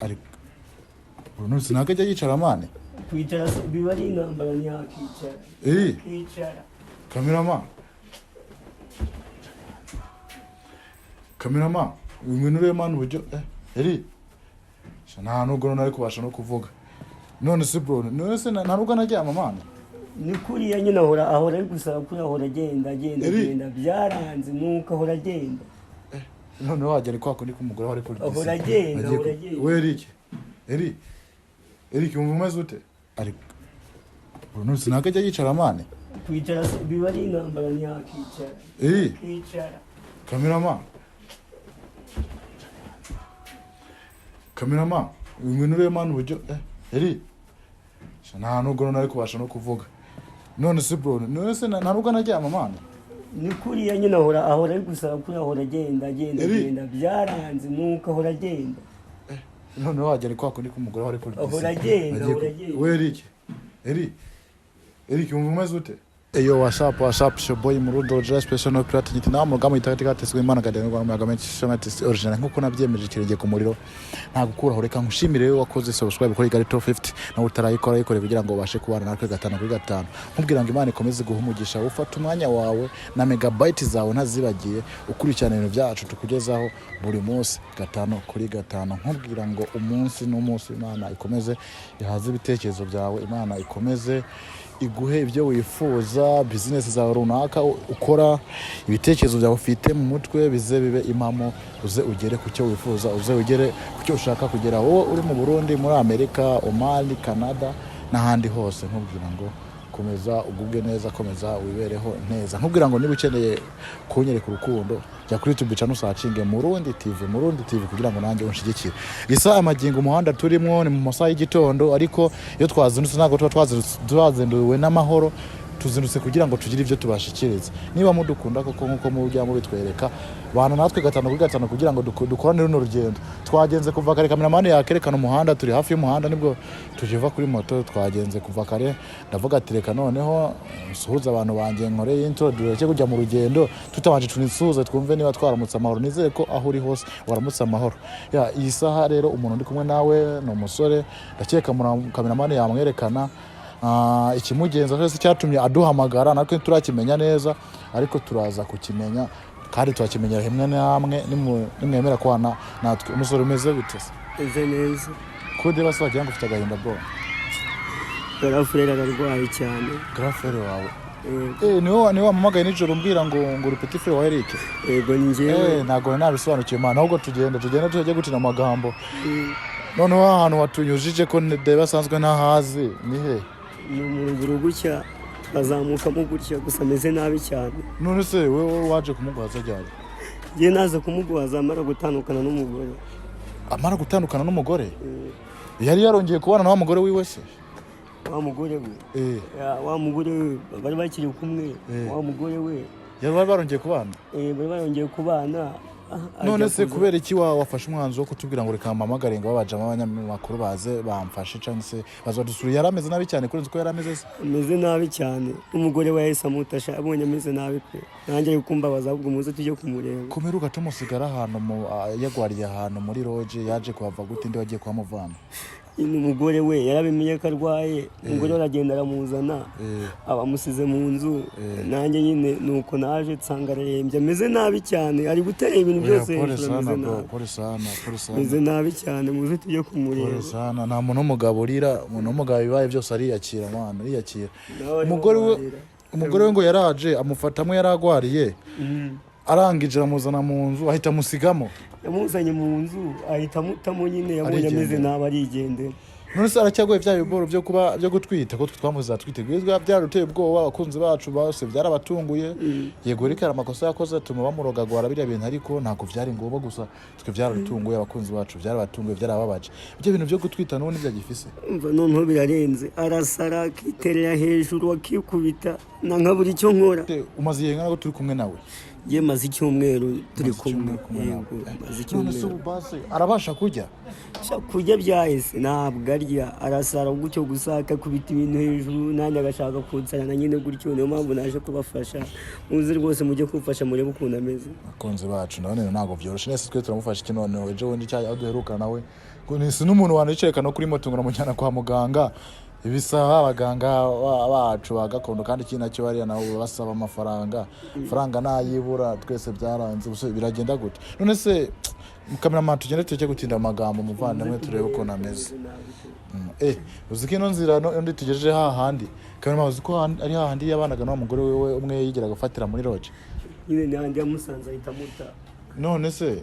Ariko Bruno ntabwo ajya yicara, man. Kwicara se biba ari intambara, ntiyakicara. Eh. Kicara. Cameraman, cameraman, ngwino urebe, man, uburyo eri sha nta nubwo nari kubasha no kuvuga. None se bro, none se nta nubwo anaryama, man? Ni kuriya nyine, ahora ari gusaba kuriya, ahora agenda agenda. Eri. Agenda byaranze, nuko ahora agenda. None wagera kwa kundi k'umugore wari kuri Ahora agenda, ahora agenda. We Eric, Eric, Eric, wumva umeze ute? Ariko Bruno ntabwo ajya yicara, man. Kwicara se biba ari intambara, ntiyakicara. Eh. Kicara. Cameraman, cameraman, ngwino urebe, man, uburyo eri sha nta nubwo nari kubasha no kuvuga. None se bro, none se nta nubwo anaryama, man? Ni kuriya nyine, ahora ari gusaba kuriya, ahora agenda agenda. Eri. Agenda byaranze, nuko ahora agenda. None wagera kwa kundi k'umugore wari kuri Ahora agenda, ahora agenda. We Eric, Eric, Eric, wumva umeze ute? Eyo, what's up, what's up, it's your boy Murundo Jazz Special no Pirate Nyiti nawe mu rugamba itagatifu Imana gadeni rwa muyaga menshi shama original nkuko nabyemeje ikirenge ku muriro nta gukuraho. Reka nkushimire rero wakoze subscribe kuri Gari Top 50, nawe utarayikora yikore kugira ngo ubashe kubana natwe gatanu kuri gatanu. Nkubwira ngo Imana ikomeze guha umugisha ufata umwanya wawe na megabyte zawe ntazibagiye ukurikirana ibintu byacu tukugezaho buri munsi gatanu kuri gatanu. Nkubwira ngo umunsi n'umunsi Imana ikomeze ihaze ibitekerezo byawe, Imana ikomeze iguhe ibyo wifuza, bizinesi zawe runaka ukora, ibitekerezo byawe ufite mu mutwe bize bibe impamo, uze ugere ku cyo wifuza, uze ugere ku cyo ushaka kugera, wowe uri mu Burundi, muri Amerika, Omani, Canada n'ahandi hose. Nkubwira ngo komeza ugubwe neza, komeza wibereho neza. Nkubwira ngo niba ukeneye kunyereka urukundo, jya kuri YouTube channel usearchinge Murundi TV, Murundi TV, kugira ngo nanjye unshigikire. Isa amagingo umuhanda turimo ni mu masaha y'igitondo, ariko iyo twazindutse ntabwo tuba twazinduwe n'amahoro, tuzindutse kugira ngo tugire ibyo tubashikiriza. Niba mudukunda koko nk'uko mujya mubitwereka, bana natwe gatanu kuri gatanu kugira ngo dukorane runo rugendo. Twagenze kuva kare, cameraman yakerekana umuhanda, turi hafi y'umuhanda nibwo tukiva kuri moto. Twagenze kuva kare, ndavuga ati reka noneho nsuhuze abantu banjye, nkoreye intro, dureke kujya mu rugendo tutabanje tunisuhuze, twumve niba twaramutse amahoro. Nizere ko aho uri hose waramutse amahoro. Ya iyi saha rero umuntu ndi kumwe nawe ni umusore, ndakeka cameraman yamwerekana. Ikimugenza cyose cyatumye aduhamagara natwe turakimenya neza, ariko turaza kukimenya kandi turakimenyera hamwe namwe nimwemera kubana natwe. Umusore, umeze gute se? Meze neza. Ko ndeba se wagira ngo ufite agahinda, bro? Grand frère ararwaye cyane. Grand frère wawe? Yego. Eh, niwe wampamagaye nijoro umbwira ngo uri petit frère wa Eric? Yego, ni njyewe. Eh, ntabwo nari nabisobanukiwe, man. Ahubwo tugende tujye gutina amagambo. Noneho ahantu watunyujije ko ndeba asanzwe ntahazi, ni he? Ni mu ruguru gutya, bazamukamo gutya, gusa ameze nabi cyane. None se wowe waje kumuguhaza ryari? Njye naza kumuguhaza amara gutandukana n'umugore. Amara gutandukana n'umugore? Yari yarongeye kubana na wa mugore wiwe se? Wa mugore we? Eh. Ya, wa mugore we bari bakiri kumwe. Eh. Wa mugore we. Yari bari barongeye kubana? Eh, bari barongeye kubana. None ajya se kuza- kubera iki wafashe umwanzuro wo kutubwira ngo reka mpamagare ngo babajama abanyamakuru baze bamfashe cyangwa se bazadusura? Yari ameze nabi cyane kurenza uko yari ameze se? Ameze nabi cyane, umugore we yahise amutasha abonye ameze nabi pe. Nanjye ari kumbabaza, ahubwo muze tujye kumureba. Kumeruka tumusigara ahantu yagwariye ahantu muri lodge, yaje kuhava gute? Indi wagiye kuhamuvana? Nyine umugore we yarabimenye ko arwaye, umugore we aragenda aramuzana, Eh. abamusize mu nzu. Nanjye nyine nuko naje nsanga ararembye, ameze nabi cyane, ari gutera ibintu Oya, byose pole hejuru, sana ameze bro. nabi. Pole sana, pole sana. Ameze nabi cyane, muze tujye kumureba. Pole sana. Nta muntu w'umugabo urira. Umuntu w'umugabo ibibaye byose ariyakira, mwana, ariyakira. Nawe arimo Umugore we ararira. Umugore we ngo yaraje amufatamo yari agwariye, arangije aramuzana mu nzu, ahita amusigamo. Yamuzanye mu nzu ahita amutamo nyine, yabonye ameze Arigendera. nabi arigendera. None se aracyagoye bya biboro byo kuba byo gutwita ko twamuze atwite? Byaraduteye ubwoba, abakunzi bacu bose byarabatunguye. Yego, ariko hari amakosa yakoze atuma bamurogagwara biriya bintu, ariko ntabwo byari ngombwa. Gusa twe byaradutunguye, abakunzi bacu byarabatunguye, byarababaje. Ibyo bintu byo gutwita n'ubundi byagifise. Umva, noneho birarenze, arasara akiterera hejuru akikubita na nkabura icyo nkora. Umaze igihe ngana ko turi kumwe nawe? Njye maze icyumweru turi Umaze kumwe. icyumweru kumwe nawe. Yego, maze None se icyumweru. ubu basi arabasha kurya? Sha, kurya byahise, ntabwo arya, arasara gutyo gusa akakubita ibintu hejuru, nanjye agashaka kunsarana nyine gutyo. Niyo mpamvu naje kubafasha, muze rwose mujye kumfasha murebe ukuntu ameze. Abakunzi bacu, ndabona ibintu ntabwo byoroshye nese. Twe turamufasha iki noneho? Ejo bundi cya aho duherukana nawe Si n'umuntu wanicereka no kuri moto ngo namujyana kwa muganga. Ibisaba abaganga bacu ba gakondo, kandi ikindi nacyo bariya nabo basaba amafaranga, amafaranga nayibura twese byaranze. Ubuse biragenda gute? None se cameraman, tugende tureke gutinda amagambo, umuvandimwe turebe ukuntu ameze. Uzi ko ino nzira undi tugejeje hahandi, cameraman, uzi ko ari hahandi yabanaga n'uwo mugore wiwe umwe yigeraga gufatira muri lodge? Nyine n'ahandi yamusanze ahita amuta. None se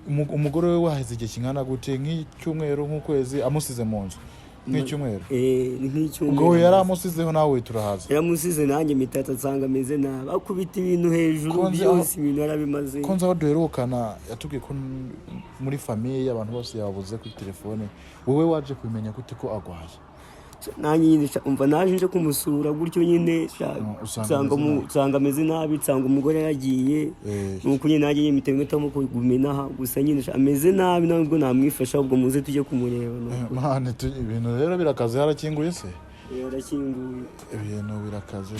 umugore we waheze igihe kingana gute? Nk'icyumweru, nk'ukwezi amusize mu nzu, nk'icyumweru? Eh, ni nk'icyumweru. Ubwo we yari amusizeho, nawe turahaza. Yaramusize, nanjye mitatu nsanga ameze nabi, akubita ibintu hejuru. Byose ibintu yarabimaze. Ko nzi aho duherukana yatubwiye ko muri famille abantu bose yabuze kuri telefone, wowe waje kubimenya gute ko agwaye? Nanjye nyine umva, naje nje kumusura gutyo nyine Usanga nsanga ameze nabi. Nsanga ameze nabi, nsanga umugore yaragiye. Nuko nyine nanjye nyine mpita mpitamo kuguma inaha gusa. Nyine ameze nabi, nubwo namwifasha, ahubwo muze tujye kumureba, nuko. Man, ibintu rero birakaze. Harakinguye se? Yarakinguye. Ibintu birakaze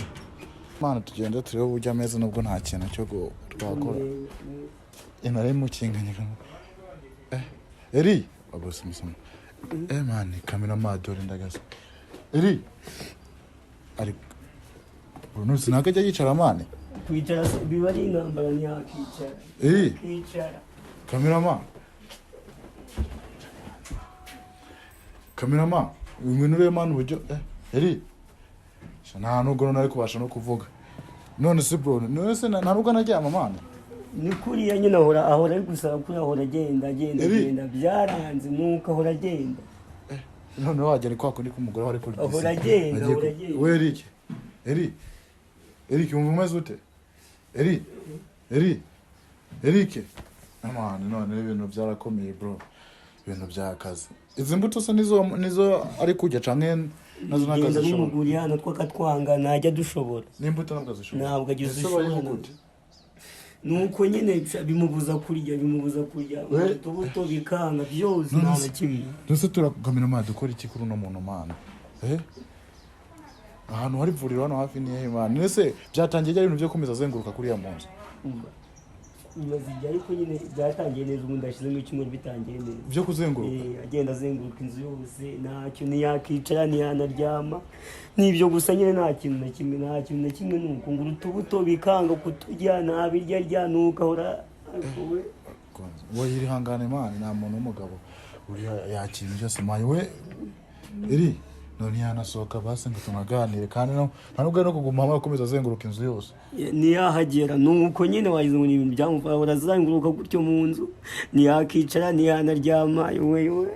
man, tugende turebe uburyo ameze, nubwo nta kintu cyo twakora. Inare mukinganye. Eri gusa musoma. Man, cameraman, dore ndagaze eri ari bro, ntabwo ajya yicara, man. Kwicara se biba ari intambara, ntiyakicara. Eri. Kwicara. Cameraman, cameraman, ngwino urebe man uburyo eri. Sha, nta nubwo nari kubasha no kuvuga. None se bro, none se nta nubwo anaryama, man? Ni kuriya nyine, ahora ari gusaba kuriya, ahora agenda agenda. Eri. Agenda byaranze, nuko ahora agenda. Noneho wagera kwa kundi k'umugore wari kuri Ahora agenda, ahora agenda. We Eric, Eric, Eric, wumva umeze ute? Eric, Eric, Eric, man, none ibintu byarakomeye bro, ibintu byakaze. Izi mbuto se nizo ari kurya canke nazo ntabwo Genda azishobora? n'umuguri hano twakatwanga, ntajya dushobora. N'imbuto ntabwo azishobora? Ntabwo agize. Ese abayeho ushobora. gute? Nuko nyine bimubuza kurya, bimubuza kurya. Utubuto bikanga byose, nta na kimwe. Ndetse turakamera man, dukora iki kuri uno muntu, man? Ahantu hari ivuriro hano hafi ni hehe, man? Ese byatangiye ryari ibintu byo komeza azenguruka kuriya mu nzu? Umva, bimaze igihe, ariko nyine byatangiye neza, ubundi hashize nk'icyumweru bitangiye neza. Byo kuzenguruka? Agenda azenguruka inzu yose, ntacyo, ntiyakicara, ntiyanaryama, ni ibyo gusa nyine, nta kintu na kimwe, nta kintu na kimwe. Nuko ngo utubuto bikanga kuturya, ntabirya arya, nuko ahora we. We yihangane man, nta muntu w'umugabo uri yakira ibintu byose, man. We eri, none yanasohoka basi ngo tunaganire? Kandi no nta nubwo ari no kuguma hamwe, akomeza azenguruka inzu yose. Ntiyahagera, nuko nyine wagize ngo ni ibintu byamufasha, ahora azenguruka gutyo mu nzu, ntiyakicara, ntiyanaryama, we we.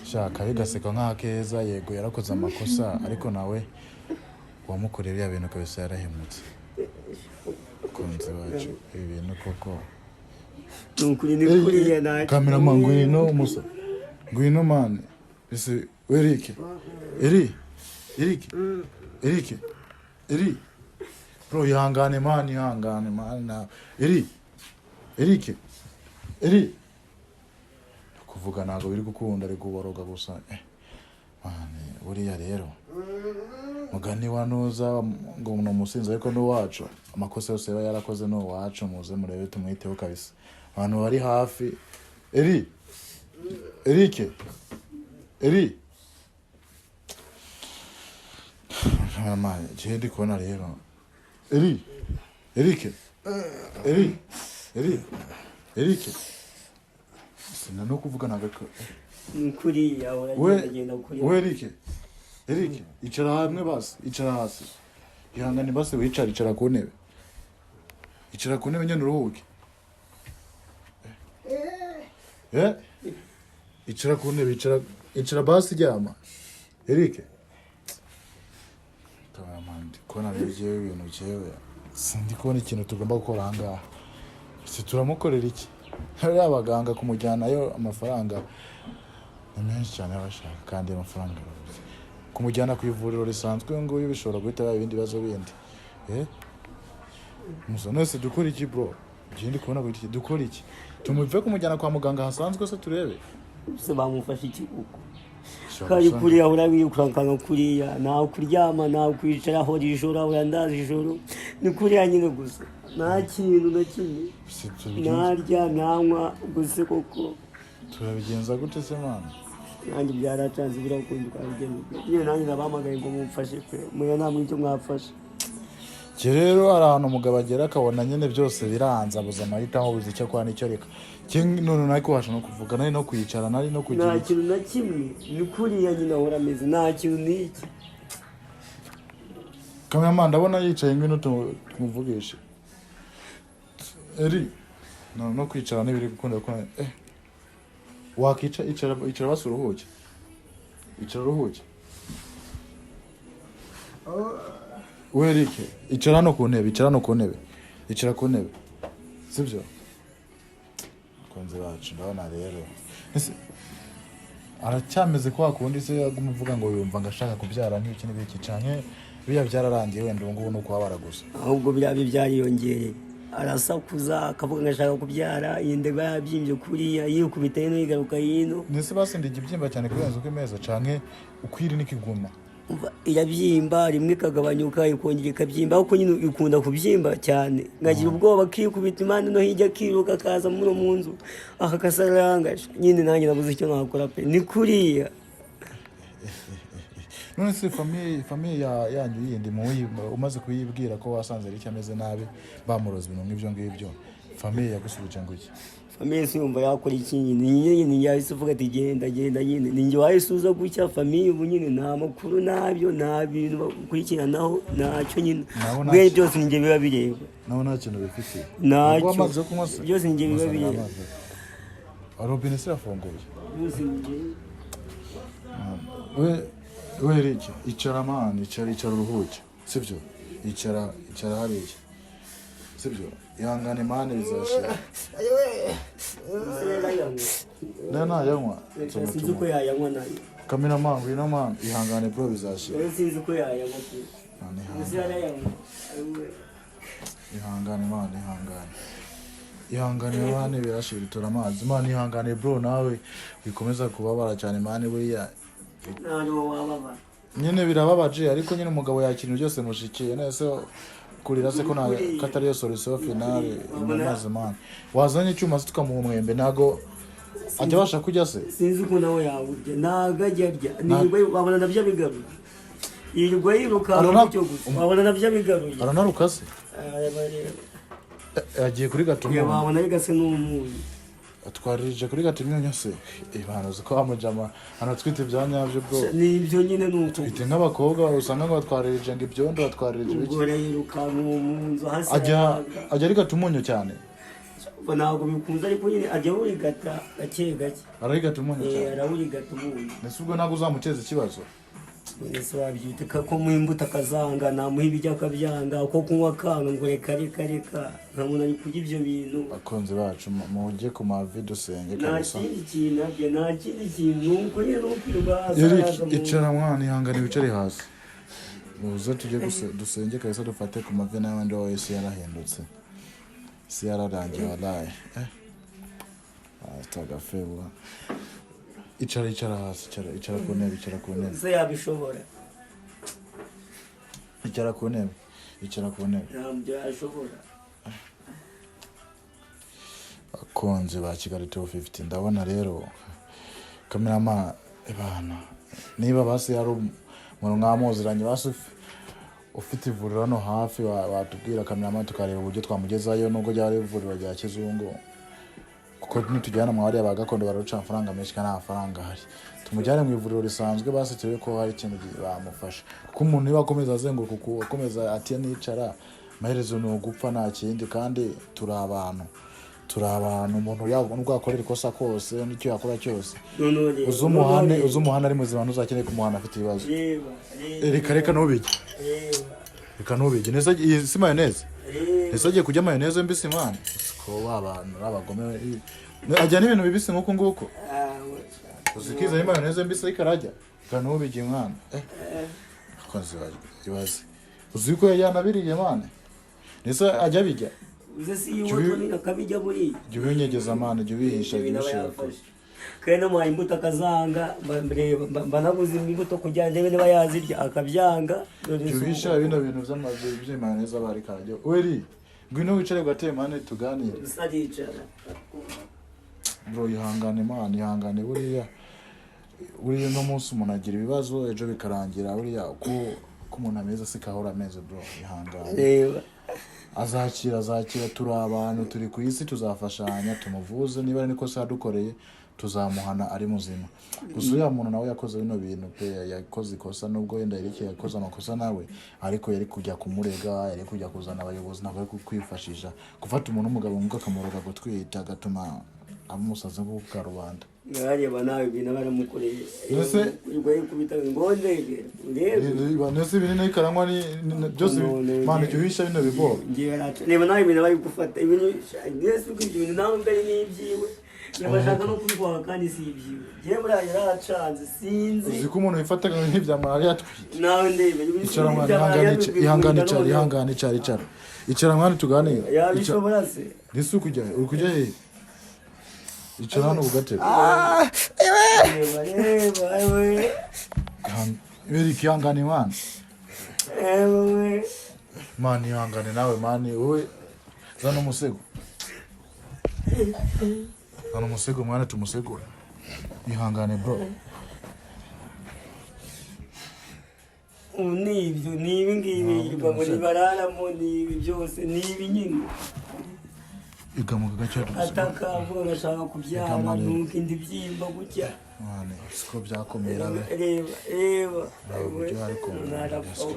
Shaka bigaseka nk'akeza. Yego yarakoze amakosa, ariko nawe uwamukoreye biriya bintu kabisa yarahemutse. Mukunzi wacu, ibi bintu koko. Ni ukuri, ni kuriya, nta Cameraman, ngwino musa, ngwino man. Ese Eric, Eri, Eric, Eric, Eri bro, ihangane man, ihangane man. Na Eri, Eric, Eri, kuvuga ntabwo biri gukunda, ari kuboroga gusa. Man, buriya rero mugani wa nuza ngo ni umusinzi, ariko n'uwacu amakosa yose yaba yarakoze ni uwacu. Muze murebe tumwiteho kabisa, abantu bari hafi. Eri, Eric, Eri, man, igihe ndi kubona rero. Eri, Eric, Eri, Eri, Eric, sina no kuvuga ntabwo ariko. Ni kuriya ahora We agenda agenda kuriya. We Eric, Eric, icara hamwe basi, icara hasi, ihangane basi, wicara, icara ku ntebe, icara ku ntebe nyine uruhuke. Icara ku ntebe, icara, icara basi, ryama Eric. Cameraman, ndi kubona rero jewe ibintu, jewe sindi kubona ikintu tugomba gukora ahangaha. Ese turamukorera iki? Hariya abaganga kumujyanayo amafaranga ni menshi cyane bashaka, kandi amafaranga arabuze. Kumujyana ku ivuriro risanzwe uyu nguyu bishobora guhita biba ibindi bibazo bindi. Musa, none dukora iki bro? Njye ndi kubona buri iki, dukora iki? Tumuve kumujyana kwa muganga hasanzwe se turebe? Se bamufashe iki kuko? Kari kuriya ahora wirukankana kuriya, nta kuryama, nta kwicara, ahora ijoro, ahora ndaza ijoro, ni kuriya nyine gusa, nta kintu na kimwe, Si tubigenza- ntarya, ntanywa gusa koko. Turabigenza gute se mwana? Nanjye byaracanze, birakunda ukabigenza nyine. Nanjye nabahamagaye ngo mumfashe pe, muya namwe icyo mwafashe. Njye rero hari ahantu umugabo agera akabona nyine byose biranze, abuze amahitamo, abuze icyo akora n'icyo areka. Njye none nari kubasha no kuvuga, nari no kwicara, nari no kugira Nta iki. kintu na kimwe, ni kuriya nyine ahora ameze, nta kintu n'iki. Cameraman, ndabona yicaye, ngwino tumuvugishe. Eri, no kwicara ntibiri gukunda kuko wakica, icara, icara basi uruhuke, icara uruhuke. We Eric, icara hano ku ntebe, icara hano ku ntebe, icara ku ntebe, sibyo? Abakunzi bacu, ndabona rero ese aracyameze kwa kundi se aguma uvuga ngo yumva ngo ashaka kubyara nk'iki n'ibiki, canke biriya byararangiye, wenda ubu ngubu ni ukubabara gusa? Ahubwo biriya byo byariyongereye, arasakuza akavuga ngo ashaka kubyara, iyi nda iba yabyimbye kuriya, yikubita hino, yigaruka hino. Ndetse basinda igibyimba cyane kurenza uko imeze, canke ukwiri n'ikiguma? Umva, irabyimba rimwe ikagabanyuka, ikongera ikabyimba, ariko nyine ikunda kubyimba cyane, nkagira ubwoba, akikubita impande no hirya, akiruka akaza muno mu nzu akakasarangasha nyine. Nanjye nabuze icyo nakora pe, ni kuriya. None se famille yanyu yindi umaze kuyibwira ko wasanze ari ameze nabi, bamuroza ibintu nk'ibyo ngibyo, famille yagusubije ngo iki? Famille se yumva yakora iki nyine? Ni nyine yahise uvuga ati genda, genda nyine, ni njye wahise uza gutya. Famille ubu nyine nta makuru nabyo, nta bintu bakurikiranaho, ntacyo nyine. Nabo Ubwo ntacyo. byose ni njye biba bireba. Nawe nta kintu bifitiye? Ntacyo. Ubwo amazi yo kunywa se? Byose njye biba Muzanira bireba. amazi. Robine se irafunguye? Byose ni njye. We Eric, icara mani, icara, icara uruhuke, sibyo? Icara, icara hariya, sibyo? Ihangane mani, bizashira. Nayo nayanywa. Sinzi uko yayanywa nayo. Cameraman, ngwino man, ihangane bro, bizashira. Rero sinzi uko yayanywa pe. Man, Gusa ihangane. yarayanywa. Ihangane man, ihangane, ihangane man, birashira, tora amazi man, ihangane bro, nawe wikomeza kubabara cyane man, buriya Ntabwo wababara. Nyine birababaje, ariko nyine umugabo yakira ibintu byose mushikiye nese kurira se ko nta katari yo solution finale? Amazi man, wazanye icyuma se tukamuha umwembe? Ntago ajya abasha kujya se? Sinzi ukuntu nawe yawurya, ntabwo ajya arya. Nirirwa wabona nabyo abigaruye, yirirwa yirukanka gutyo gusa, wabona nabyo abigaruye. Aranaruka se? Areba. Yagiye kuri gata umunyu. Wabona bigase n'umunyu. Atwaririje kuri gata imyunyu se? Ibana uzi ko wamujama anatwite ibya nyabyo bro. Ni ibyo nyine, ni uko. Twite nk'abakobwa usanga ngo batwaririje ngo ibyondo, batwaririje ibiki. Ubwo yirukanka mu nzu hasi. Ajya arahanga. Ajya arigata umunyu cyane? Ubwo ntabwo bikunze, ariko nyine ajya awurigata gake gake. Ararigata umunyu cyane? Arawurigata umunyu. Ndetse ubwo ntabwo uzamuteza ikibazo? Ese wabyita ko muha imbuto akazanga, namuha ibiryo akabyanga, ko kunywa akanga, ngo reka reka reka, nkabona ari kurya ibyo bintu. Abakunzi bacu, mujye ku mavi dusenge. Nta Kabisa. kindi kintu arya, nta kindi kintu, ni uko nyine, ni ukwirirwa hasi. Eric, Araza mu icara mwana, ihangane, wicare hasi, uze tujye dusenge kabisa, dufate ku mavi n'abandi wowe. Isi yarahindutse, isi yararangiye walayi. Tagafebwa, icara, icara hasi, icara, icara ku ntebe, icara ku ntebe. Se yabishobora? Icara ku ntebe, icara ku ntebe. Ntabyo yashobora. Abakunzi ba Kigali 250, ndabona rero cameraman ibana, niba basi hari umuntu mwamuziranye, basi ufite ivuriro hano hafi, watubwira cameraman, tukareba uburyo twamugezayo, nubwo ryaba ari ivuriro rya kizungu, kuko nitujyana mu bariya ba gakondo bararuca amafaranga menshi kandi nta mafaranga ahari. Tumujyane mu ivuriro risanzwe basi, turebe ko hari ikintu bamufasha, kuko umuntu niba akomeza azenguruka uku, akomeza atiya nicara, amaherezo ni ugupfa, nta kindi. Kandi turi abantu, turi abantu. Umuntu yaba nubwo yakorera ikosa kose n'icyo yakora cyose, Noneho reba. uzi umuhane, Noneho uzi umuhane ari muzima, ntuzakeneye kumuhana afite ibibazo. Reba, reba. Reka, reka ntubijye. Reba. Reka ntubijye neza, iyi si mayonnaise. Reba. Ese agiye kurya mayonnaise mbisi mwana? Ko abantu ari abagome, ajya n'ibintu bibisi nk'uku nguku. Uzi ko izanye mayonnaise mbisi, ariko arajya. Reka ntubijye mwana. Akoze ibaze, uzi ko yanabiriye mwana? Ese ajya abijya? Uze si yiwe, akabijya buriya. Jya ubinyegeza mwana, jya ubihisha, jya Ibintu aba ubishira kure. yafashe. Kandi namuhaye imbuto akazanga, reba mba naguze imbuto kugira ngo ndebe niba yazirya, akabyanga. Dore Jya si uhisha ubu. bino bintu by'amazu by'imayoneze aba ari karajya. Weri, ngwino wicare gateye man, tuganire. Gusa aricara. Bro, ihangane man, ihangane. Buriya buriya uno munsi umuntu agira ibibazo, ejo bikarangira. Buriya uko umuntu ameze si kahora ameze, bro, ihangane. Reba. Azakira, azakira. Turi abantu, turi ku isi, tuzafashanya tumuvuze. Niba ari nikosa yadukoreye, tuzamuhana ari muzima. Gusa uriya muntu nawe yakoze bino bintu pe, yakoze ikosa. Nubwo wenda Eric yakoze amakosa nawe, ariko yari kujya kumurega, yari kujya kuzana abayobozi, ntabwo yari kwifashisha gufata umuntu w'umugabo ngo akamuroga gutwita, agatuma amusaza nko ku karubanda. Ngareba nawe ibintu aba yaramukoreye. Ese- Ubwo yikubita ngo ndebe, urebe. Nese ibinini karanywa ni byose man, jya uhisha bino biboro. Ngiye reba nawe ibintu bari gufata, ibintu mbese uko ibyo bintu nawe mbere ni ibyiwe, yabashaka no kubiguha kandi si ibyiwe. Ngiye buriya yaracanze, sinzi. Uzi ko umuntu wifataga nk'ibya malariya atwite? Nawe ndebe. Icara mwana, ihangane, ihangane, icara, ihangane, icara, icara, icara mwana, tuganire. Icara. Yabishobora se? Ese uri kujya he? Uri kujya hehe? Icara hano ku gatebe. Reba, reba we. Eric, ihangane mwana. Reba we. Man, ihangane nawe man. Wowe zana umusego, zana umusego mwana, tumusegure. Ihangane bro. Ubu ni ibyo, ni ibi ngibi yirirwa ngo nibararamo, ni ibi byose, ni ibi nyine. Igamuka gake, tumusegure. Ataka avuga ngo ashaka kubyara. Reka nuko inda ibyimba gutya. Mwana, siko byakomera be. Reba, reba. Reba uburyo ari kumva. Ntarapfa we.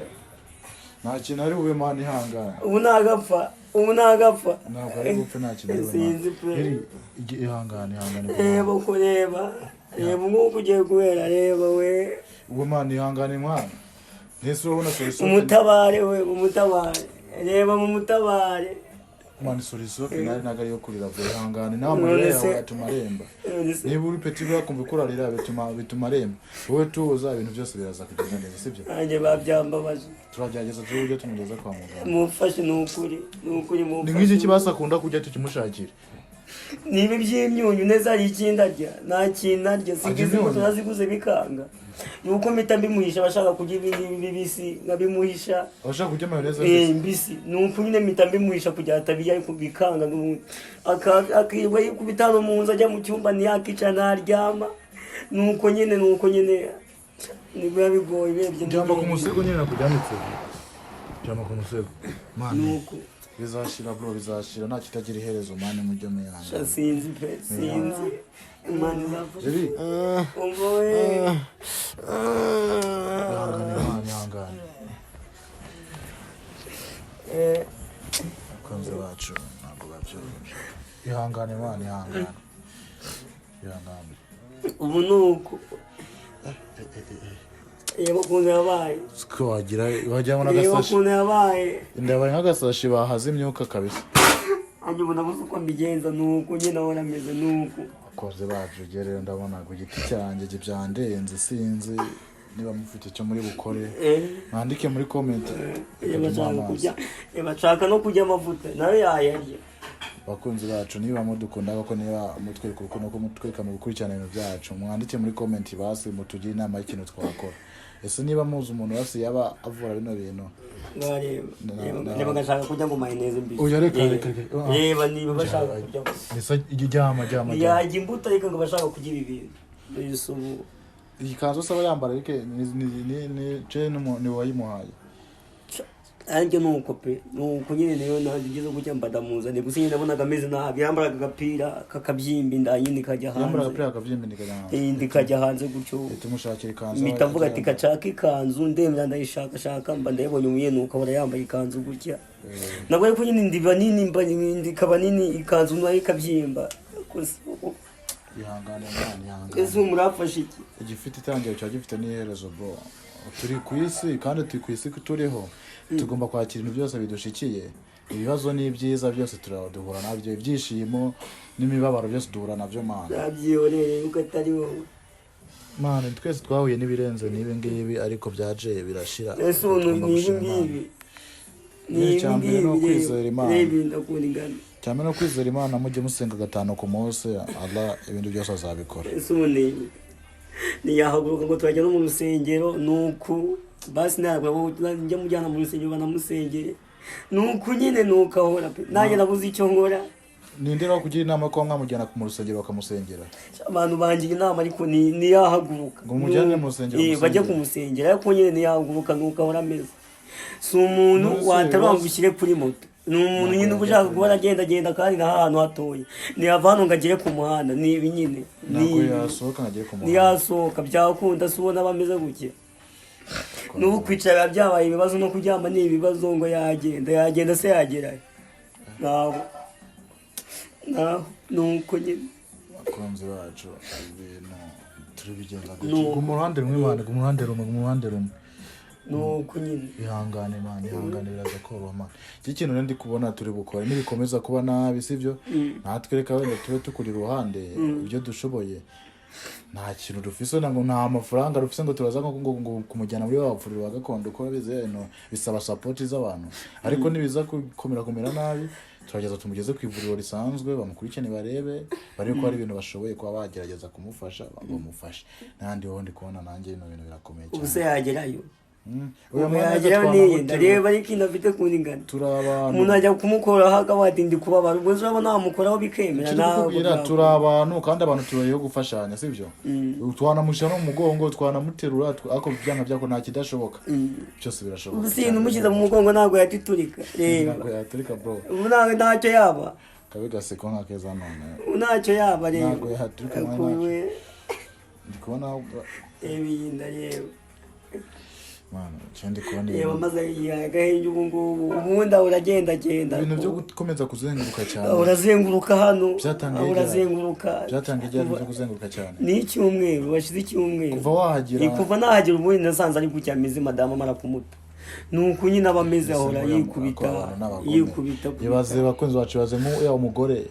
Nta kintu ari bube man, ihangane. Ubu nagapfa, ubu nagapfa. Ntabwo ari bupfe, nta kintu ari bube. Sinzi pe. Eri, ihangane, ihangane. Reba uko, reba, reba umwuka ugiye guhera, reba we. Ubwo man, ihangane mwana. Ntese urabona solution? Umutabare we, umutabare, reba mu mutabare. Man, solution finale ntabwo ari iyo kurira bro, ihangane nawe. Amarira None yawe se- atuma aremba. None se- Niba uri petit bro, kumva ko urarira bituma aremba. Wowe tuza, ibintu byose biraza kugenda neza, sibyo? Nanjye babyambabaje. Turagerageza turebe uburyo tumugeza kwa muganga. Mumfashe, ni ukuri, ni ukuri. Ni Mumfashe. nk'iki kibasa akunda kurya, tukimushakira. Niba iby'imyunyu neza, hari ikindi arya? Nta kintu arya. Singize imbuto. Imyunyu? Naziguze bikanga, ni uko mpita mbimuhisha. Abashaka kurya ibi ngibi bibisi nkabimuhisha. Abashaka kurya mayoneze? Eh, mbisi. Ni uko nyine mpita mbimuhisha kugira atabirya, ariko bikanga n'ubundi. Akirirwa yikubita hano mu nzu, ajya mu cyumba ntiyakicara, ntaryama. Ni uko nyine, ni uko nyine, nibiba bigoye urebye. Ryama ku musego nyine nakujyanitse, ryama ku musego man. Ni uko. Bizashira bro, bizashira, nta kitagira iherezo man, mujye muyihangana. Sinzi pe, sinzi, Imana izafasha. Eri. Umva we. Ihangane man, ihangane. Abakunzi bacu ntabwo babyoroshye. Ihangane man, ihangane, ihangane. Ubu ni uko, reba ukuntu yabaye. Siko wagira, wagira ngo Reba n'agasashi. ukuntu yabaye. Inda yabaye nk'agasashi bahaze imyuka kabisa. Nanjye ubu nabuze uko mbigenza, ni uko nyine ahora ameze, ni uko. Abakunzi bacu, njye rero ndabona ku giti cyanjye ibyo byandenze. Sinzi niba mufite icyo muri bukore, mwandike muri comment. Bashaka kurya, bashaka no kurya amavuta nayo yayarya. Abakunzi bacu, niba mudukunda koko, niba mutwereka urukundo ko mutwereka mu gukurikirana ibintu byacu, mwandike muri comment basi, mutugire inama y'ikintu twakora. Ese niba muzi umuntu basi yaba avura bino bintu? Ngareba, reba, ngashaka kurya ngo mayoneze mbisi. Oya, reka, reka, reka. Reba niba bashaka kurya. Ese ryama, ryama, ryama. Yarya imbuto, ariko ngo bashaka kurya ibi bintu mbese ubu. Iyi kanzu se aba yambara ariko ni je ni wayimuhaye? Ariko ni uko pe, ni uko nyine, niyo nageze gutya mba ndamuzaniye. Gusa nyine nabonaga ameze nabi, yambaraga agapira kakabyimba inda nyine ikajya Yambara hanze. agapira akabyimba kajya hanze. Inda ikajya hanze gutyo. Tumushakira ikanzu. Mpita mvuga ati kacaka ikanzu, ndemera ndayishakashaka, mba ndayibonye umuyenuka, ahora yambaye ikanzu gutya nabwo, ariko nyine inda iba nini, mba inda ikaba nini, ikanzu nayo ikabyimba. Gusa Ihangane mwana, ihangane. Ese ubu murafashe iki? Igifite itangiriro kiba gifite n'iherezo bro. Turi ku isi, kandi turi ku isi turiho, tugomba kwakira ibintu byose bidushikiye. Ibibazo n'ibyiza byose duhura nabyo, ibyishimo n'imibabaro byose duhura nabyo man. Nabyihoreye yuko atari wowe. Man, twese twahuye n'ibirenze n'ibi ngibi, ariko byaje birashira. Ese ubu Tugomba ni ibi gushima Imana. ngibi, ni Nyine ibi icya mbere ni ngibi. ukwizera Imana. Reba inda ukuntu ingana. Cyane no kwizera Imana, mujye musenga gatanu ku munsi, Allah ibintu byose azabikora. Ese ubundi ntiyahaguruka ngo turajya no mu rusengero? Nuku basi ntabwo njya mujyana mu rusengero banamusengere, nuku nyine nuko ahora pe, nanjye nabuze icyo nkora. Ninde rero kugira inama yo kuba mwamujyana mu rusengero bakamusengera? Abantu bangira inama, ariko ntiyahaguruka. Ngo mumujyane mu rusengero? Bajye Musengere. kumusengera, ariko nyine ntiyahaguruka, nuko ahora ameze. Si umuntu None se waterura ngo ushyire kuri moto, ni umuntu nyine uba ushaka guhora agendagenda, kandi na ahantu hatoya ntiyava hano ngo agere ku muhanda. Ni ibi nyine, ni Ntabwo ibi. yasohoka ngo agere ku muhanda? Ntiyasohoka, byakunda se ubona aba ameze gutya? N'ubu kwicara byabaye ibibazo, no kuryama ni ibibazo, ngo yagenda, yagenda se yagerayo? Ntaho, ntaho, ni uko nyine. Abakunzi bacu, ibintu turi bigenza No. gutya. Guma uruhande rumwe, man, guma uruhande rumwe, guma uruhande rumwe. Ni uko nyine. Ihangane, man, ihangane, biraza koroha, man. Iki kintu rero ndi kubona turi bukore, nibikomeza kuba nabi, sibyo, natwe reka wenda tube tukuri iruhande ibyo dushoboye. Nta kintu dufise ngo nta mafaranga dufise ngo turaza ngo kumujyana muri wa bavuriro wa gakondo, uko bize no bisaba support z'abantu, ariko nibiza gukomera kumera nabi, turageza tumugeze ku ivuriro risanzwe, bamukurikirane, barebe ko hari ibintu bashoboye kuba bagerageza kumufasha, bamufashe. N'ahandi ho ndi kubona nanjye bino bintu birakomeye Ubu se cyane. yagerayo? Uyu Ubu mwana yagerayo? twanamuterura. Niyenda reba, ariko inda afite kundi ingana. Turi abantu. Umuntu ajya kumukoraho akaba ati ndi kubabara, ubwo se urabona wamukoraho bikemera? Icyo Ntabwo kukubwira, byakunda. turi abantu, kandi abantu tubayeho gufashanya, sibyo? Twanamushyira no mu mugongo, twanamuterura, ariko byanga byako nta kidashoboka, byose birashoboka. Ubu si umushyize mu mugongo ntabwo yatiturika, reba. Ntabwo yaturika, bro. Ubu ntabwo ntacyo yaba. Kabi gaseko nka keza none. Ubu ntacyo yaba, reba. Ntabwo yaturika, mwana. Kuwe. Ndi kubona. Reba iyi nda, reba. Mwana, icyo ndi kubona Reba. ibintu Maze yihaye agahenge ubu ngubu, ubundi ahora agendagenda. Ibintu byo gukomeza kuzenguruka cyane. Urazenguruka hano. Byatangiye ryari? Urazenguruka. Byatangiye ryari byo kuzenguruka cyane? Ni icyumweru, washize icyumweru. Kuva wahagera? Kuva nahagera, ubundi nasanze ari gutya ameze, madamu amara kumuta, ni uku nyine aba ameze, ahora yikubita, yikubita. Ibaze, bakunzi bacu, ibaze nk'uriya umugore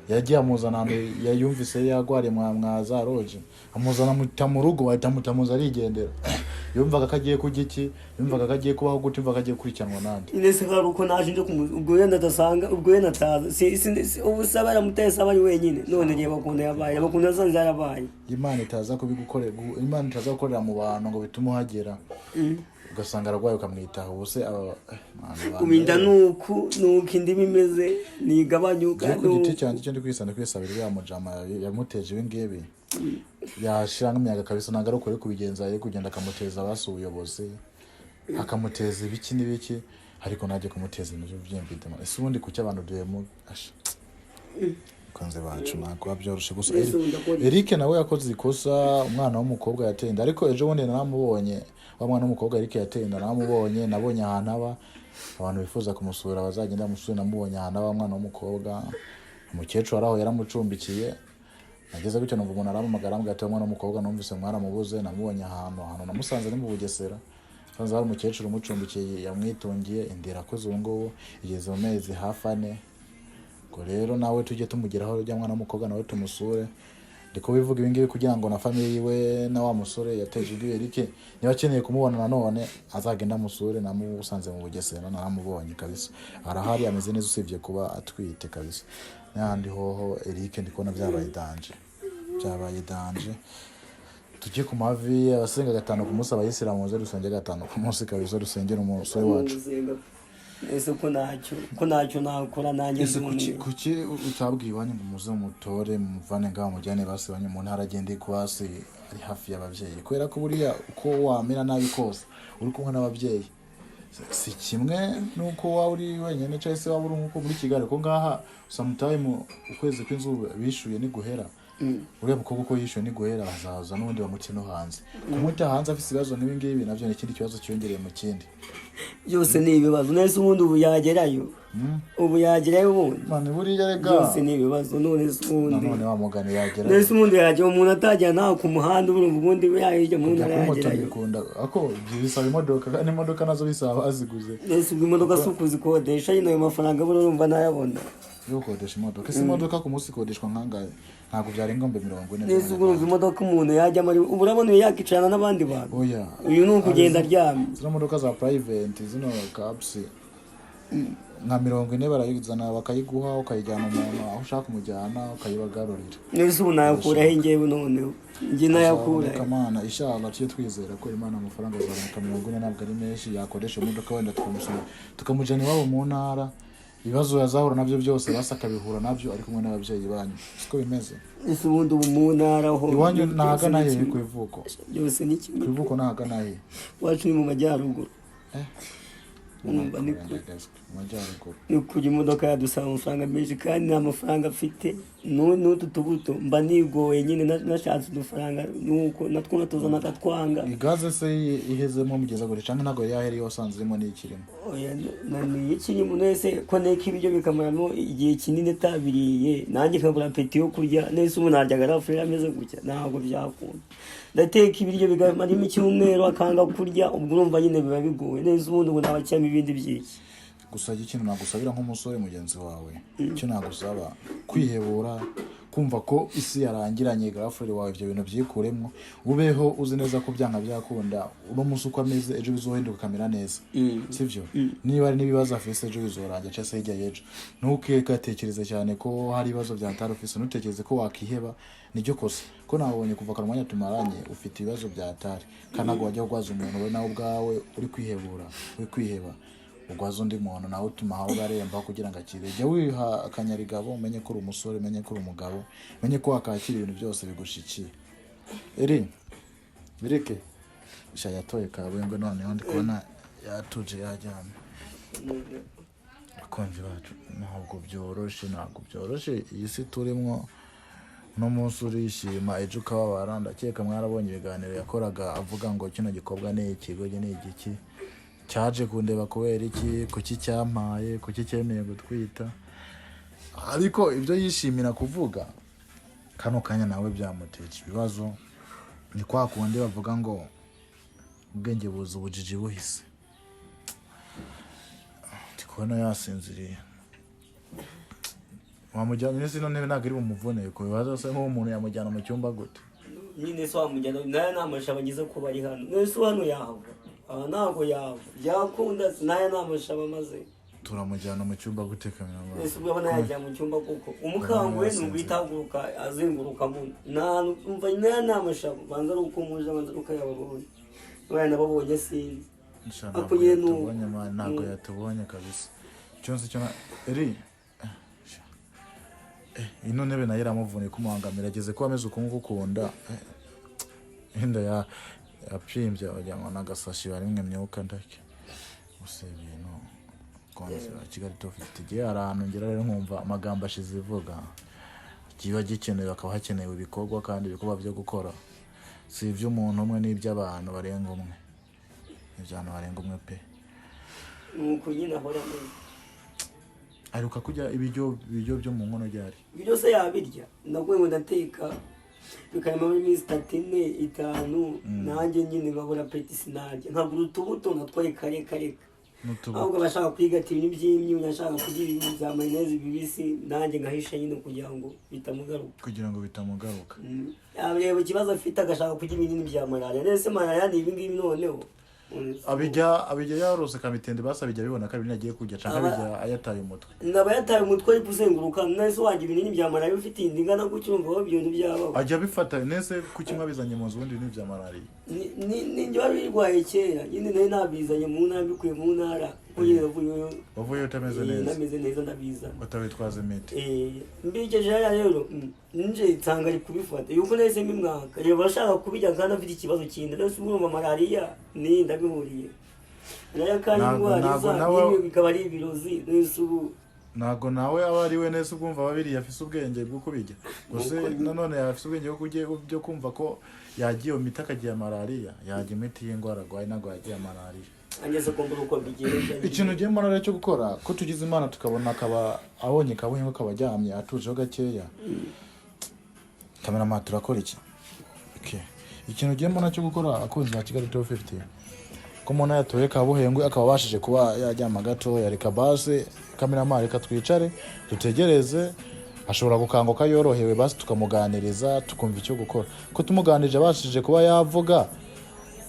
yagiye amuzana ahantu yayumvise yagwariye mwa za roje, amuzana amuta mu rugo, ahita amutamuza arigendera. Yumvaga ko agiye kurya iki? Yumvaga ko agiye kubaho gute? Yumvaga ko agiye gukurikiranwa nande? Nyine se hari uko naje nje ubwo wenda adasanga, ubwo wenda ataza, ubu se aba yaramuteye, se aba ari wenyine? None reba ukuntu yabaye, reba ukuntu yasanze yarabaye. Imana itaza kubigukorera, Imana itaza gukorera mu bantu ngo bitume uhagera ugasanga ararwaye ukamwitaho. Ubu se aba man, Ubu inda nuku indimu imeze ntigabanyuka. Njye ku giti cyanjye, icyo ndi kwisana, kwisabira uriya mujama yamuteje ibi ngibi, yashira nk'imiyaga kabisa. Ntabwo ari ukuri kubigenza, ari kugenda akamuteza abasi ubuyobozi, akamuteza ibiki n'ibiki, ariko ntajye kumuteza ibintu by'imvidema. Ese ubundi kuki abantu duhemu? Asha, bakunzi bacu, ntabwo biba byoroshye gusa. Ese ubu ndakora iki? Eric nawe yakoze ikosa, umwana w'umukobwa yateye inda, ariko ejo bundi naramubonye, wa mwana w'umukobwa Eric yateye inda naramubonye, nabonye ahantu aba. Abantu bifuza kumusura bazagenda bamusure. Namubonye ahantu aba, umwana w'umukobwa, umukecuru ari aho yaramucumbikiye. Nageze gutyo numva umuntu arampamagara, arambwira ati: "Umwana w'umukobwa numvise mwaramubuze, namubonye ahantu namusanze ni mu Bugesera." Nsanze hari umukecuru umucumbikiye, yamwitungiye, inda irakoze, ubu ngubu igeze mu mezi hafi 4. Ubwo rero nawe tujye tumugeraho, ujya mwana w'umukobwa nawe tumusure. Ndi kubivuga ibi ngibi kugira ngo na famille yiwe na wa musore yateje imbere Eric, niba akeneye kumubona nanone azagenda amusure. Namusanze mu Bugesera, naramubonye kabisa, arahari, ameze neza, usibye kuba atwite kabisa. N'ahandi hoho Eric ndi kubona byabaye danger, byabaye danger. Tujye ku mavi, abasenga gatanu ku munsi, abayisilamu muze dusenge gatanu ku munsi kabisa, dusengere umusore wacu. Ese ko ntacyo nakora nanjye? Ese kuki Ndumiwe. kuki utabwiye iwanyu ngo muze mutore, mumuvane ngaho, mujyane basi iwanyu mu ntara, agende ku basi ari hafi y'ababyeyi? Kubera ko buriya uko wamera nabi kose uri kumwe n'ababyeyi si kimwe n'uko waba uri wenyine, cyangwa se waba uri nk'uko muri Kigali, ko ngaha sometime ukwezi kw'inzu bishyuye niguhera, uriya mukobwa uko yishyuye niguhera, hazaza n'ubundi bamuce no hanze. Kumuta hanze afite ibibazo nk'ibi ngibi nabyo ni ikindi kibazo cyiyongereye mu kindi. Byose ni ibibazo. Nese ubundi ubu yagerayo? Ubu yagerayo ubundi? Man, buriya rega. Byose ni ibibazo. None se ubundi Nanone wa mugani yagerayo. Nese ubundi yajya umuntu atajya ntawe ku muhanda, urumva ubundi yajya mu Kujya ntara kuri moto yagerayo? bikunda, ariko bisaba imodoka, kandi imodoka nazo bisaba baziguze. Nese ubwo imodoka si ukuzikodesha nyine? Ayo mafaranga buriya urumva nayabona? Yo gukodesha imodoka, ese imodoka ku munsi ikodeshwa nkangahe? Ntabwo byarenga 40,000. Nese ubwo urumva imodoka umuntu yajyamo ubu urabona uyu yakicarana n'abandi bantu? Oya. Uyu ni ukugenda aryamye. Zino modoka za private, zino cabs. Nka 40 barayizana bakayiguha, ukayijyana umuntu aho ushaka kumujyana, ukayibagarurira. Nese ubu nayakura he ngewe? Noneho njye nayakura he? Azaboneka Mana, inshallah tujye twizera ko Imana amafaranga azaboneka. 40 ntabwo ari menshi, yakoresha imodoka wenda tukamusura, tukamujyana iwabo mu ntara. Ibibazo yazahura nabyo byose basi akabihura nabyo ari kumwe n'ababyeyi banyu, siko bimeze? Ese ubundi ubu mu ntara ho Iwanyu byose nahagana ni hehe? kimwe. Ku ivuko? Byose ni Ku kimwe. ivuko nahagana hehe? Iwacu ni mu majyaruguru. Eh. Urumva ni kure. Mu majyaruguru. Ni kujya imodoka yadusaba amafaranga menshi kandi nta mafaranga afite. N'utu tubuto mba nigoye nyine, nashatse udufaranga nuko natwo natuzana akatwanga. Igaze se ihezemo mugeza gure, cyangwa ntabwo yahera iyo wasanze irimo n'ikirimo? Oya, ni ikirimo. Nese ko nteka ibiryo bikamaramo igihe kinini atabiriye, nanjye nkabura appétit yo kurya. Nese ubu naryaga arafurere ameze gutya? Ntabwo byakunda. Ndateka ibiryo bikamaramo icyumweru akanga kurya, ubwo urumva nyine biba bigoye. Nese ubundi ubu nabakiramo ibindi byiki? Gusa ikintu nagusabira nk'umusore mugenzi wawe, icyo nagusaba, kwihebura, kumva ko isi yarangiranye girlfriend wawe, ibyo bintu byikuremo. Ubeho uzi neza ko byanga byakunda, uno munsi uko ameze ejo bizohinduka akamera neza, sibyo? Niba ari n'ibibazo afise, ejo bizorangira cyangwa se hirya y'ejo. Ntukatekereze cyane ko hari ibibazo bya hatari ufise, ntutekereze ko wakiheba, niryo kosa. Ko nabonye kuva kare umwanya tumaranye ufite ibibazo bya hatari, kandi ntabwo wajya kurwaza umuntu we nawe ubwawe uri kwihebura, uri kwiheba, urwaza undi muntu nawe utuma aho aremba kugira ngo akire. Jya wiha akanyarigabo, umenye ko uri umusore, umenye ko uri umugabo, umenye ko wakakira ibintu byose bigushikiye. Eri bireke sha, yatoye kabengwe, noneho ndi kubona yatuje, yajyamye. Abakunzi bacu, ntabwo byoroshe, ntabwo byoroshe iyi si turimo. Uno munsi urishima, ejo ukababara. Ndakeka mwarabonye ibiganiro yakoraga avuga ngo kino gikobwa ni ikigogi, ni igiki cyaje kundeba, kubera iki, kuki cyampaye, kuki cyemeye gutwita. Ariko ibyo yishimira kuvuga kano kanya nawe byamuteje ibibazo. Ni kwa kundi bavuga ngo ubwenge buza ubujiji buhise. Ndi kubona yasinziriye. Wamujyana n'isi ino ntebe ntabwo iri bumuvune ku bibazo se? Nk'uwo muntu yamujyana mu cyumba gute? Nyine se wamujyana? Nayo ni amashaba agize kuba ari hano. None se hano yahava? Aha ntabwo yahava byakunda, nayo ni amashaba amaze. Turamujyana mu cyumba gute, cameraman? Ese ubwo abona yajya mu cyumba? Kuko umukanguwe ni uguhita ahaguruka azenguruka mu nta umva. Nayo ni amashaba, banza ari uko muje, banza ari uko yababonye. Niba yanababonye sinzi. Sha, Ariko ntabwo nyine yatubonye man, ntabwo yatubonye kabisa. Icyo nzi cyo eri sha. Ino ntebe nayo iramuvunnye kumuhangamira, ageze ko ameze uku nguku ku nda. Inda yapyimbye wagira ngo n'agasashi barimwe imyuka ndake. Gusa ibintu konzi wa Kigali Top 50 igihe hari ahantu ngera rero nkumva amagambo ashize ivuga. Kiba gikenewe, hakaba hakenewe ibikorwa, kandi ibikorwa byo gukora si iby'umuntu umwe, n'iby'abantu barenga umwe, iby'abantu barenga umwe pe. Ni uko nyine ahora ameze. Aheruka kurya ibiryo byo mu nkono ryari? Ibyo se yabirya? Ndaguye ngo ndateka bikarema iminsi 3, 4, 5, nanjye nyine nkabura appétit, sinarya, nkagura utubuto natwaye kare kare. N'utubuto. Ahubwo abashaka kwigata ibintu by'imyunyu, ashaka kurya ibintu bya mayonnaise bibisi, nanjye ngahisha nyine kugira ngo bitamugaruka. Kugira ngo bitamugaruka. Yareba ikibazo afite agashaka kurya ibinini bya malariya. Nese malariya ni ibi ngibi noneho? Abijya yarose kamitende basi, abijya abibona ko ari ibintu agiye kurya, canke abijya ayataye umutwe? Ndaba yataye umutwe ari kuzenguruka. Nese wajya ibinini bya malariya ufite inda ingana gutyo? Urumva aho ibyo bintu byabaho? Ajya abifata nese? Kuki mwabizanye mu nzu ubundi ibintu bya malariya? Ni njye wari birwaye kera nyine, nari nabizanye mu ntara, mbikuye mu ntara, kuko nyine navuyeyo. Wavuyeyo utameze neza? Nameze neza, ndabizana. Utabitwaza imiti? Mbikeje hariya rero, nje nsanga ari kubifata yuko nahise mbimwaka. Reba, ashaka kubijya kandi afite ikibazo cy'inda. Nese urumva malariya n'inda bihuriye? Malariya kandi indwara Ntabwo iza nawe- n'ibi bikaba ari ibirozi. Nese ubu Ntabwo nawe aba ari we neza ubwumva aba biriya afise ubwenge bwo kubijya gusa. Nanone yaba afise ubwenge bwo kujya byo kumva ko yagiye iyo miti akagira malariya, yajya imiti y'indwara arwaye, ntabwo yagiye malariya. Angeze ko mbura uko mbigenza. Ikintu ugiye mbona rero cyo gukora, ko tugize Imana tukabona akaba abonye kabonye ko akaba aryamye atujeho gakeya, cameraman, turakora iki? Okay. Ikintu ugiye mbona cyo gukora, akunzi ba Kigali Top 50, ko umuntu yatoye kabuhengwe akaba abashije kuba yaryama gatoya, reka basi cameraman, reka twicare dutegereze, ashobora gukanguka yorohewe, basi tukamuganiriza tukumva icyo gukora. Ko tumuganirije abashije kuba yavuga,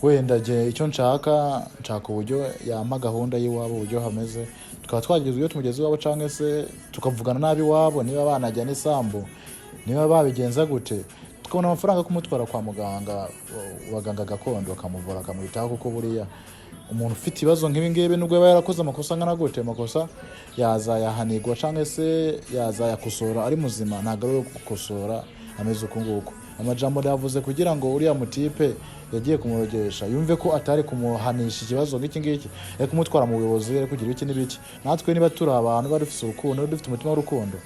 wenda jye icyo nshaka, nshaka uburyo yampa gahunda y'iwabo, uburyo hameze. Tukaba twageze iyo tumugeze iwabo cyangwa se tukavugana nabi iwabo, niba banajya n'isambu, niba babigenza gute, tukabona amafaranga yo kumutwara kwa muganga, abaganga gakondo bakamuvura, bakamwitaho. Kuko buriya umuntu ufite ibibazo nk'ibi ngibi, nubwo yaba yarakoze amakosa angana gute, amakosa yazayahanirwa cyangwa se yazayakosora ari muzima, ntabwo ari uwo gukosora ameze uku nguku. Amajambo yavuze kugira ngo uriya mutipe yagiye kumurogesha yumve ko atari kumuhanisha ikibazo nk'iki ngiki, ari kumutwara mu buyobozi, ari kugira ibiki n'ibiki. Natwe niba turi abantu bari dufite urukundo, dufite umutima w'urukundo,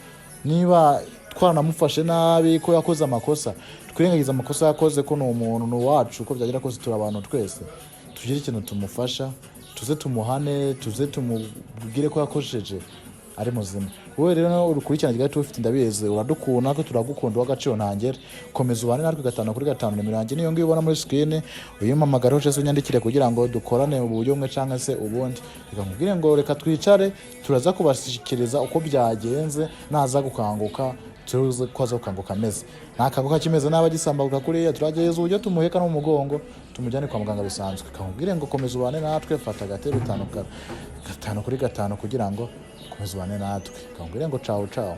niba twaranamufashe nabi ko yakoze amakosa, twirengagiza amakosa yakoze, ko ni umuntu, ni uwacu. Uko byagera kose turi abantu twese. Tugire ikintu tumufasha, tuze tumuhane, tuze tumubwire ko yakosheje ari muzima. Wowe rero urukurikirana Kigali 250, ndabizi uradukunda, natwe turagukunda, uw'agaciro ntangere. Komeza ubane natwe gatanu kuri gatanu. Nimero yanjye niyo ngiyo ubona muri screen, uyimpamagareho cyangwa se unyandikire kugira ngo dukorane mu buryo bumwe cyangwa se ubundi. Reka nkubwire ngo reka twicare, turaza kubashyikiriza uko byagenze naza gukanguka. Tuzi ko aza gukanguka ameze, ntakanguka kimeze nabi agisambaguka kuriya, turagerageza uburyo tumuheka no mu mugongo, tumujyane kwa muganga bisanzwe. Kamubwire ngo komeza ubane natwe, fata agatebe gatanu gatanu kuri gatanu kugira ngo komeza ubane natwe. Kamubwire ngo cawu cawu.